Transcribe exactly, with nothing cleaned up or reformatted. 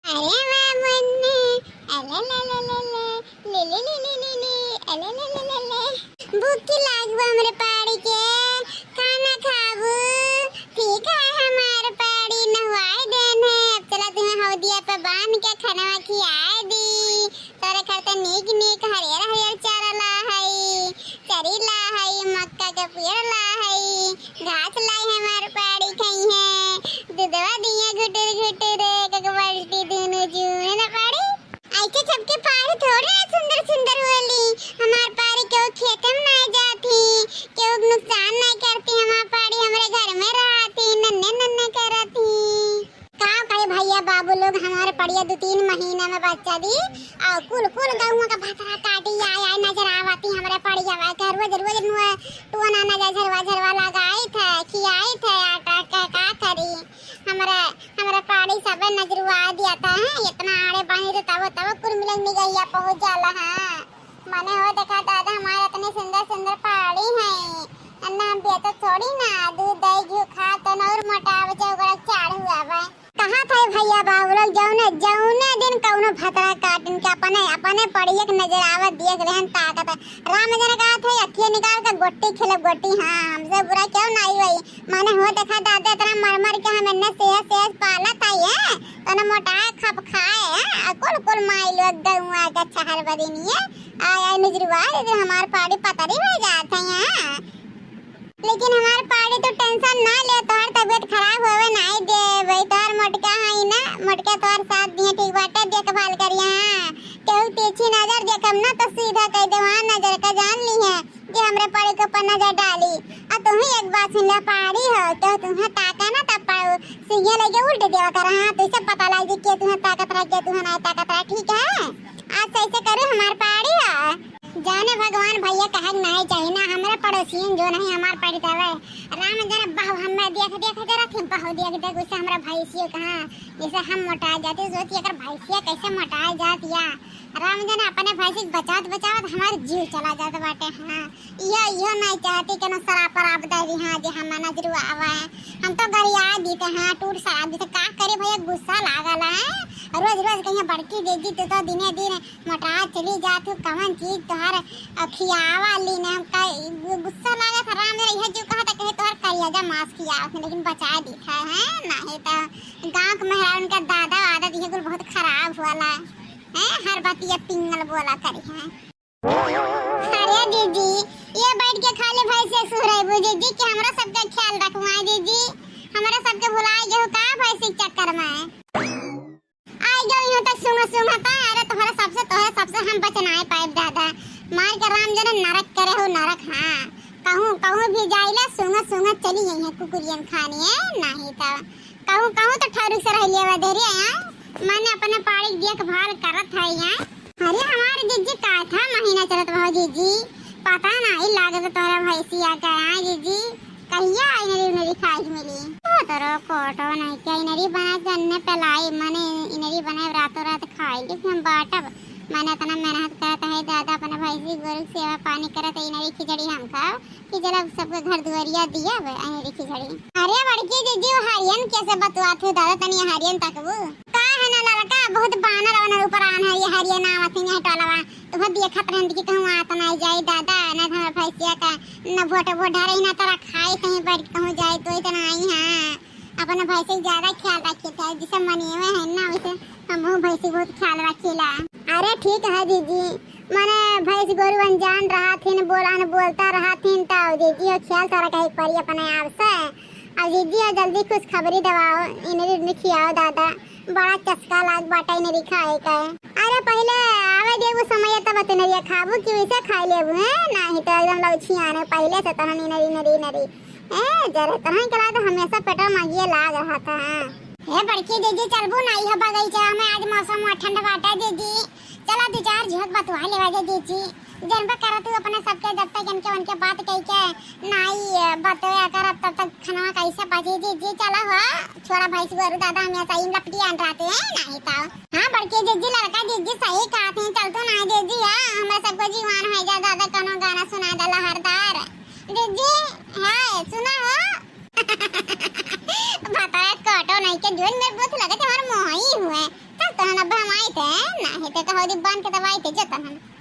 अरे वाह मुन्नी, अले ले ले ले ले, ले ले ले ले ले ले, अले ले ले ले ले। भूख लाग बा हमरे पाड़ी के, खाना खाबू? ठीक है हमार पाड़ी, नहवाए देन है, अब चला तुम्हें हौदिया पे बांध के खनवा खियाए दी। तोरे खातिर नीक नीक हरियर हरियर चारा ला हई, चरी ला हई, मक्का के पेड़ ला हई, घास लाई हमार पाड़ी खइहें, दूधवा दिया घुटुर घुटुर, एक एक बाल्टी दूनो जून ना पाड़ी। ऐसे सबके पाड़ी थोड़े ना सुंदर सुंदर होली, हमार पाड़ी केहू खेते में ना जाती, केहू नुकसान ना करती, हमार पाड़ी हमरे घर में रहती, नन्हे नन्हे करती। का कहे भैया बाबू लोग, हमार पड़िया दू तीन महीना में बच्चा दी, और कुल कुल गौवा का भतरा काटी आए आए नजर आवती हमरे पड़िया में। के रोज रोज नुए टोना नजर झरवा झरवा लगाई थे, खियाई थे आटा के, का करी? हमरे, हमरे पाड़ी सब नजरुआ दिया था, हैं? इतना आड़े बानी तो तब तब कुल मिलन निगहिया पहुँच जाला है। मने हो देखा दादा, हमारे इतने सुंदर सुंदर पाड़ी है, अन्ना हम बेचो थोड़ी ना, दूध दही घी खा तो न और मोटावे चाहे ओकरा चाढ़ हुआ बा। कहा था भैया बाबू लोग, जौने जौने दिन कौनो भतरा काटिन के अपने अपने पड़िए के नजर आवत देख रहन ताकत। राम जन कहा थे अखिए निकाल के गोटी खेले गोटी, हाँ हमसे बुरा क्यों ना आई वही। माने हो देखा दादा इतना मर मर के हम इन्ने सेहत सेहत पालत आई है, तो न मोटाए खप खाए है, आ कुल कुल माई लोग गौआ के छहर बदिनिए आय आय निजरुआ, लेकिन हमार पाड़ी पतरी हो जात है यहाँ। लेकिन हमार पाड़ी तो टेंशन ना ले, तोहर तबीयत खराब होवे नाई दे, वही तोहर मोटका है ना, मोटका तोहर साथ दिए ठीक बाटे, देखभाल करिया। हाँ, केहू तीछी नजर देखम ना तो सीधा कह दे, वहाँ नजर का जान ली है कि हमरे पाड़ी के ऊपर नजर डाली। आ तुही एक बात सुन ले, पाड़ी हो, केहू तुहे ताका ना तब पाऊ, सिंगे लेके उल्ट देवा कर। हाँ, तो इसे पता लग जी के तुहे ताकत रहा, के तुहे नहीं ताकत रहा, ठीक है? आज से ऐसे करू हमार पाड़ी हो। जाने भगवान भैया कहक नहीं चाहिए ना, हमरे पड़ोसियन जो नहीं हमार पड़ी तवे। राम जरा बहु हमें देख देख जरा थी बहु देख देख उसे हमरा भैंसियो कहाँ जैसे हम मोटा जाते, सोच अगर भैंसिया कैसे मोटा जात या। राम जने अपने भैंसी के बचावत बचावत हमार जीव चला जात बाटे। हाँ, इहो इहो नहीं चाहती कि ना शराब पराब दे दी, हाँ, जे हम नजरू आवे। हम तो गरिया दीते हैं, टूट शराब दीते, का करे भैया, गुस्सा लागल है। रोज रोज कहिए बड़की दीदी तू तो दिने दिन मोटा चली जात हो, कवन चीज तोहर, अ, खियावा ली ने, हमका गु-, गुस्सा लागत है। राम रे, इहे जो कहा था, कहे तोहर करियाजा मांस खियावत है, लेकिन बचा दी था, हैं? नहीं तो गांव के मेहरारू उनका दादा आदत इहे कुल बहुत खराब होला, हैं? हर बतिया पिंगल बोला करी, हैं? अरे दीदी, ये बैठ के खाली भैंसे सुहरेबू दीदी कि हमरा सबके ख्याल रखवाए दीदी, हमरा सबके भुलाए गए हो का भैंसी के चक्कर में? आई गयो यूं तक सूंघत सूंघत, अरे तोहरे सबसे, तोहरे सबसे हम बच नाय पाइब दादा। मार के राम जने नरक करे हो नरक, हाँ। कहूँ, कहूँ भी जाइला सूंघत सूंघत चली गई है कुकुरियन खानी है, नहीं तो कहूँ, कहूँ तो ठौरी से रह लिया देरी है, माने अपने पाड़ी की देखभाल करत है यहाँ। अरे हमारे जीजी का था महीना चलत बा जीजी, पता नहीं लागत तोहरा भैंसिया का है जीजी। कहिया इनरी उनरी खाए के मिली? ओ तोरो कोटो नहीं के इनरी बना के अन्ने पेलाई, मने इनरी बनाए रातों रात खाए, लेकिन हम बाटब, मने इतना मेहनत करत है दादा, अपने भैंसी गोरू के सेवा पानी करत है, इनरी खिचड़ी हम खाओ कि जरा सबके घर दुआरिया दिया बे, इनरी खिचड़ी। अरे बड़की दीदी, वो हरियन कैसे बतुआत हो दादा, तनी हरियन तकबू? का है ना लड़का, बहुत बानर वानर ऊपर आन है, ये हरियन आवत है यहाँ टोलवा, तो वो देखत रहन कि कहूँ आत ना जाई दादा, ना तो हमारा भैंसिया का न भोट भोट ढारे ना तोरा खाए कहीं बैठ के कहूँ जाए तो इतना आई हाँ। अपने भैंसे के ज्यादा ख्याल रखे थे, जिसे मनिए है ना वैसे हम भैंसे बहुत ख्याल रखीला। अरे ठीक है जीजी, मने भैंस गोरू अनजान रहा थीन, बोला न बोलता रहा थीन, तो जीजी हो ख्याल तो रखे के पड़ी अपने आप से। अब जीजी हो जल्दी खुशखबरी दवाओ, इनरी उनरी खियाओ दादा, बड़ा चस्का लाग बाटा इनरी खाए का। अरे पहले आवे दे वो समय तब इनरी खाबू कि वैसे खाई लेबू, हैं? नहीं तो एकदम लौछी आने पहले से तहन इनरी इनरी इनरी। ए, जरे तरह के लाग हमेशा पेटवा मांगिए लाग रहा था। हे बड़की दीदी, चलबू ना, यह बगीचा में आज मौसम हुआ ठंड बाटा दीदी, चला दो चार झोंक बतवा लेवा दे दीदी। जनबा करा तू अपने सबके जब तक इनके उनके बात कही के नाई बतवा करब तब तक खाना कैसे पची दीदी। चला हो, छोरा भैंस गोरू दादा हमेशा इन लपटी आन रहते हैं, नहीं तो। हाँ बड़की दीदी, लड़का दीदी सही कहा थे, चल तो ना दीदी, हाँ, हमें सबको जीवान हो जा दादा, कोनो गाना सुना दे लहरदार। दीदी, हाय, सुना हो? बताया काटो नहीं के जोन मेरे बहुत लगे थे हमारे मोहाई हुए। ते कहो दी बांध के दवाई ते जतन है।